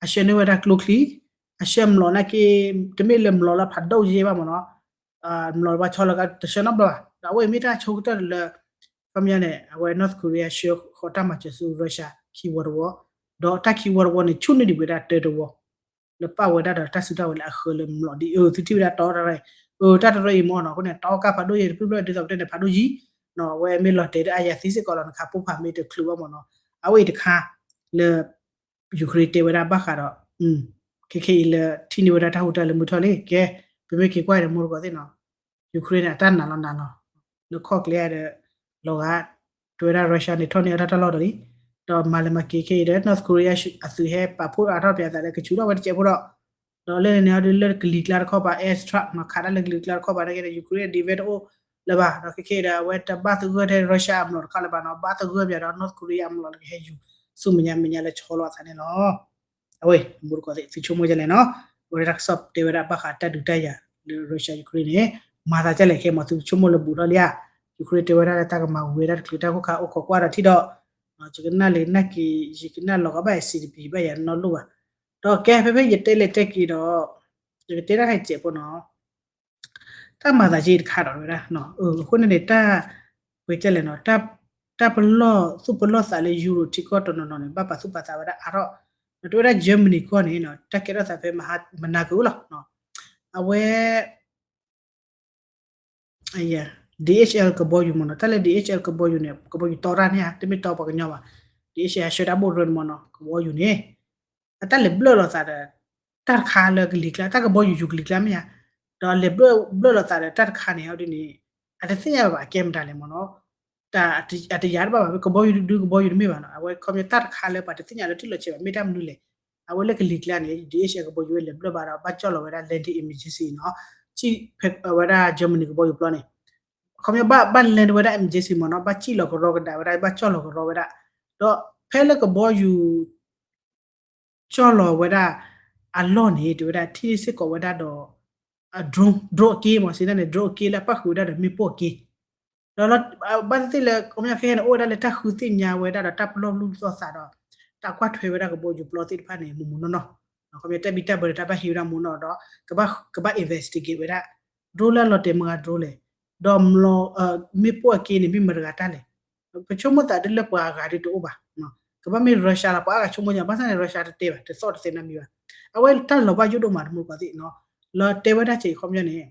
အဆှၢန့ၢ်ဝဲဒၣ်ကျိချံ အဆှၢမျိာ်နာ်က့ တမ့ၢ်လၢမျိာ်လၢဖးဒိၣ်ယဲဘၣ်မ့ၢ်နီၤ, မျိာ်ဘၣ်ဆီလီၤကတဆှၢနီတဘျီဘၣ်, ဒီးအဝဲမ့ၢ်တၢ်ဆိကတၢၢ်လၢ ခီပညီန့ၣ် အဝဲ North Korea ဆှၢဃီၤတၢ်မၤစၢၤဆူ Russia ခံဝီတဝီ, ဒီးတၢ်ခံဝီတဝီန့ၣ် ဆူၣ်န့ၢ်ဒံးဝဲဒၣ်တၢတဝီ လၢပာ်ဝဲဒၣ်ဒီးတၢ်စုတၢ်ဝဲၤလၢအဃၢလၢမျိာ်ဒ်အၢ သုထံၣ်ဝဲဒၣ်တီတၢ်ရၢ, အၢ တၢ်တရၢအံၤမ့ၢ်နီၤ, အဃိန့ၣ် တီကၢ်ဖးဒိၣ်ယဲတဖျၢၣ်ဖျၢၣ်ဒ်သိးပတဲန့ၣ် ဖးဒိၣ်ယံၤ, အဝဲမ့ၢ်လီၤတဲာ်ဒီးအယၤသံစ့ၢ်ကီးလီၤ နခးပိၢ်ဖးမ့ၢ်တချုးဘၣ်မ့ၢ်နီၤ, အဝဲအံၤတခါ လၢ Ukraine တဲဝဲဒၣ်ဘၣ်ဃးဒီး ခဲခဲအံၤလၢထံၣ်န့ၢ်ဝဲဒၣ်တၢ်ဟူးတၢ်လၢမုၢ်ထီၣ်လံ, ကဲ ပမ့ၢ်က့ၤကွၢ်ဒီးမိၢ်တကိးသ့ၣ်နီၤ, Ukraine န့ၣ် အတၢ်နာ်လီၤနာ်လီၤ, လၢခီၣ်ကျဲဒီး လီၤဂာ် တဲဝဲဒၣ် Russia န့ၣ် ထီၣ်န့ၢ်အတၢ်တၢ်လီၢ်ဒီးလံ, ဒီးမၤလဲၤမၤက့ၤခဲအံၤဒီး North Korea အသုးဟဲပာ်ဖှိၣ်အါထီၣ်ပၠးသးဒီးကဆူးထီၣ်ဝဲတစဲးဖိဒီး ဒီးလၢန့ၣ်န့ၣ်အီၤဒ်လၢကလံၤကျါတခီပၤ airstrike နီၤ ခးတၢ်လၢကလံၤကျါတခီပၤနာ်က့ဒီး Ukraine defense တအိၣ်လၢၤဘၣ်, ဒီးခဲခဲအံၤဒီး အဝဲတဘၣ်သဂၢၢ်ထဲ Russia အမျိာ်တခီလၢၤဘၣ်နီၤ, ဘၣ်သဂၢၢ်ပၠးဒီး North Korea အမျိာ်လၢကဟဲယူၤ ဆူမဲာ်ညါမဲာ်ညါလၢဆီလီၤအသးန့ၣ်လီၤ. အဝဲ မိၢ်တကိးသ့ၣ် သုဆိကမိၣ်ဒ်လဲၣ်နီၤ, အဝဲဒၣ်တၢ်ကစီၣ်တဲဝဲဒၣ်ဘၣ်ဃးတၢ်ဒုးတၢ်ယၤလၢ Russia Ukraine န့ၣ် မၤသးဒ်လဲၣ်ခဲမး သုဆိကမိၣ်လၢဘူးထီၣ်လံဧါ, Ukraine တဲဝဲဒၣ်လၢတၢ်ကမၤဝံၤဝဲဒၣ်တချုးတၢ်ခိၣ်ခါအိၣ်ခိးကွၢ်ဒီးထံၣ်ဒီး ယကနၣ်လၢနၢ်က့ၤ ယကနၣ်လီၤကဘၣ် စံးတပံၤဘၣ်ယၤနီတလိၣ်ဘၣ်, ဒီးကဲဖဲဖဲယတဲလဲၤတဲက့ၤဒီး ယကတဲဒၣ်ခဲစဲးဖိနီၤ, တၢ်မၤသးက့တခါဒီးဝဲဒၣ်, အဃိန့ၣ်န့ၣ် တၢ် ပတဲလဲၣ်နီၤ, တၢ်ပလီၢ်သူၣ်ပလီၢ်သးလၢ Europe ထံကီၢ်တနီၤနီၤန့ၣ် ဘၣ်ပာ်သူၣ်ပာ်သးဝဲဒၣ်အါထီၣ်, ဒီးတဲဝဲဒၣ် Germany ကီၢ်န့ၣ်နီၤ တၢ်ကဲထီၣ်သးဖဲမနၤကအိၣ်လီၤ, အဝဲ DHL ကဘီယူၤမ့ၢ်နီၤ, တၢ်လၢ DHL ကဘီယူၤန့ၣ် ကဘီယူၤတီတၢ်န့ၣ်ဧါ, တမ့ၢ်တီပှၤကညီဘၣ်, DHL ဟးဆှၢတၢ်ဘိၣ်ရၢန့ၣ်မ့ၢ်နီၤ ကဘီယူၤန့ၣ် အတၢ်လဲၤဘျၢၣ်လိာ်သးဒီး တၢ်တခါလၢကလံၤကျါ, တၢ်ကဘီယူၤယူၤကလံၤကျါမ့ၢ်ဧါ, ဒီးလဲၤဘျၢၣ်လိာ်သးဒီးတၢ်တခါန့ၣ် အဒ်န့ၣ် အတသ့ၣ်ညါဘၣ်ဘၣ် အကဲမတၤလဲၣ်မ့ၢ်နီၤ, တၢ်အတယာ်တဘၣ်ဘၣ် ကဘီယူၤဒုကဘီယူၤတမ့ၢ်ဘၣ်နီၤ, အဝဲခီပညီတၢ်တခါလၢပှၤတသ့ၣ်ညါလၢထံၣ်လီၤဆဲးဘၣ် မ့ၢ်တၢ်မနုၤလဲၣ်, အဝဲလၢကလံၤကျါန့ၣ် DHL ကဘီယူၤဝဲလဲၤဘျၢၣ်ဘၣ်ဒီး ဘၣ်ကၠီၣ်လီၤဝဲဒၣ် landing emergency နီၤ, စံၣ်ဖဲဝဲဒၣ် Germany ကဘီယူၤပျီန့ၣ် ခီပညီဘၣ် ဘၣ် land ဝဲဒၣ် emergency မ့ၢ်နီၤ, ဘၣ်စံၣ်လီၤကရီကဒါဝဲဒၣ် ဘၣ်ကၠီၣ်လီၤကရီဝဲဒၣ်, ဒီးဖဲလၢကဘီယူၤ ကၠီၣ်လီၤဝဲဒၣ်အလီၢ်န့ၣ် တဲဝဲဒၣ်ထံၣ်စ့ၢ်ကီးဝဲဒၣ်ဒီး drone, drone အက့မ့ၢ် စံးတၢ်န့ၣ် drone အက့လၢအပၣ်ဃုာ်ဝဲဒၣ်ဒီးမ့ၣ်ပိၢ်အက့, ဒီးလီၤ ဘၣ်သ့ၣ်သ့ၣ်လၢ ခီပညီခဲအံၤန့ၣ် အိၣ်ဝဲဒၣ်လၢတၢ်ဃုသ့ၣ်ညါဝဲဒၣ်ဒီးတၢ်ပလီၢ်ပလိာ်သီၣ်သးဒီး တၢ်ကွၢ်ထွဲဝဲဒၣ်ကဘီယူၤပျီသ့ၣ်တဖၣ်န့ၣ် မ့ၢ်မ့ၢ်နီၢ်နီၢ်, ခီပညီတၢ်ဘံၣ်တၢ်ဘၢတဖၣ်ဘၣ်ဟ့ၣ်ဝဲဒၣ်မ့ၢ်နီၢ်ဒီး ကဘၣ် ကဘၣ် investigate ဝဲဒၣ် drone လၢအလီၤတဲာ်မတၤ drone လဲၣ်, ဒီး မ့ၣ်ပိၢ်အက့န့ၣ် မ့ၢ်မတၤတဂၤတၢ်လဲၣ်, ပဆိကမိၣ်သးဒ်လၢပှၤအဂၤဒ်တအိၣ်ဘၣ်, ကဘၣ်မ့ၢ် Russia လီၤ ပှၤအါဂၤဆိကမိၣ်ညါ ဘၣ်ဆၣ်န့ၣ် Russia တတဲဘၣ် တသီၣ်တသဲးနီတမံၤဘၣ်, အဝဲတၢ်လီၤဘၣ်ယိၣ်ဒိၣ်မးတမူတကိးသ့ၣ်နီၤ, လီၤတဲဝဲဒၣ်စ့ၢ်ကီးခီပညီန့ၣ်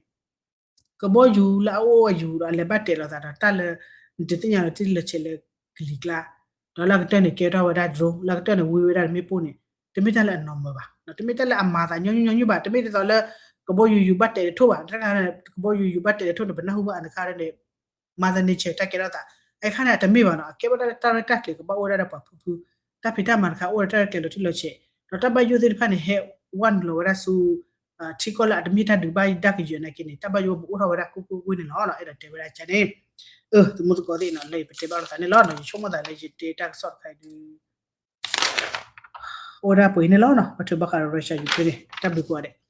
ကဘီယူၤလၢအအိၣ်အယူၤဒီးအလဲၤဘၣ်တဲာ်လီၤသးဒီးတၢ်လၢ နတသ့ၣ်ညါလီၤတံၢ်လီၤဆဲးလၢကလံၤကျါ, ဒီးလၢအကတၢၢ်န့ၣ်ကဲထီၣ်ဝဲဒၣ် drone လၢအကတၢၢ်န့ၣ်ဝံဝဲဒၣ်မ့ၣ်ပိၢ်န့ၣ် တမ့ၢ်တၢ်လၢအ normal ဘၣ်, တမ့ၢ်တၢ်လၢအမၤသးညီနုၢ်ညီနုၢ်ဘၣ်, တမ့ၢ်ဒ်သိးလၢ ကဘီယူၤယူၤဘၣ်တဲာ်တထိၣ်ဘၣ်, တခါန့ၣ် ကဘီယူၤယူၤဘၣ်တဲာ်တထိၣ်န့ၣ် ပနၢ်ဟူဘၣ်အနခါန့ၣ် mother nature တၢ်ကဲထီၣ်သး, အခါန့ၣ် အတမ့ၢ်ဘၣ်နီၤ, အကဲဝဲဒၣ်လၢတၢ်ရဲၣ်တၢ်ကျဲၤကဘၣ်အိၣ်ဝဲဒၣ်ဒီးပှၤဖုဖု, တၢ်ဖံးတၢ်မၤတခါအိၣ်ဒီးတၢ်ရဲၣ်ကျဲၤလီၤတံၢ်လီၤဆဲး, ဒီးတၢ်ဘၣ်ယိၣ်သ့ၣ်တဖၣ်န့ၣ် ဟဲဝဲနုာ်လီၤဝဲဒၣ်ဆူ ထံကီၢ်လၢအတမ့ၢ်တၢ်ဒုးဘၣ်ယိၣ်ဒၣ်ကယဲၢ်နာ်က့န့ၣ် တၢ်ဘၣ်ယိၣ်ပအိၣ်ထီၣ်ဝဲဒၣ်ကွ့ၢ်ကွ့ၢ်ကွ့ၢ်န့ၣ်လီၤ, အဲၣ်ဒိးတဲဝဲဒၣ်န့ၣ်, သမူသကိးသ့ၣ်နီၤ လၢယပတဲဘၣ်လိာ်သးန့ၣ်လီၤ, ယဆိကမိၣ်သးလၢယတဲတၢ်ကစီၣ်တခါအံၤဒုး အိၣ်ဒၣ်ပှဲၤအံၤန့ၣ်လီၤ, ပှၤထုးဘၣ်ဃးဒီး Russia Ukraine န့ၣ် တၢ်ဘျုးကိးဂၤဒဲး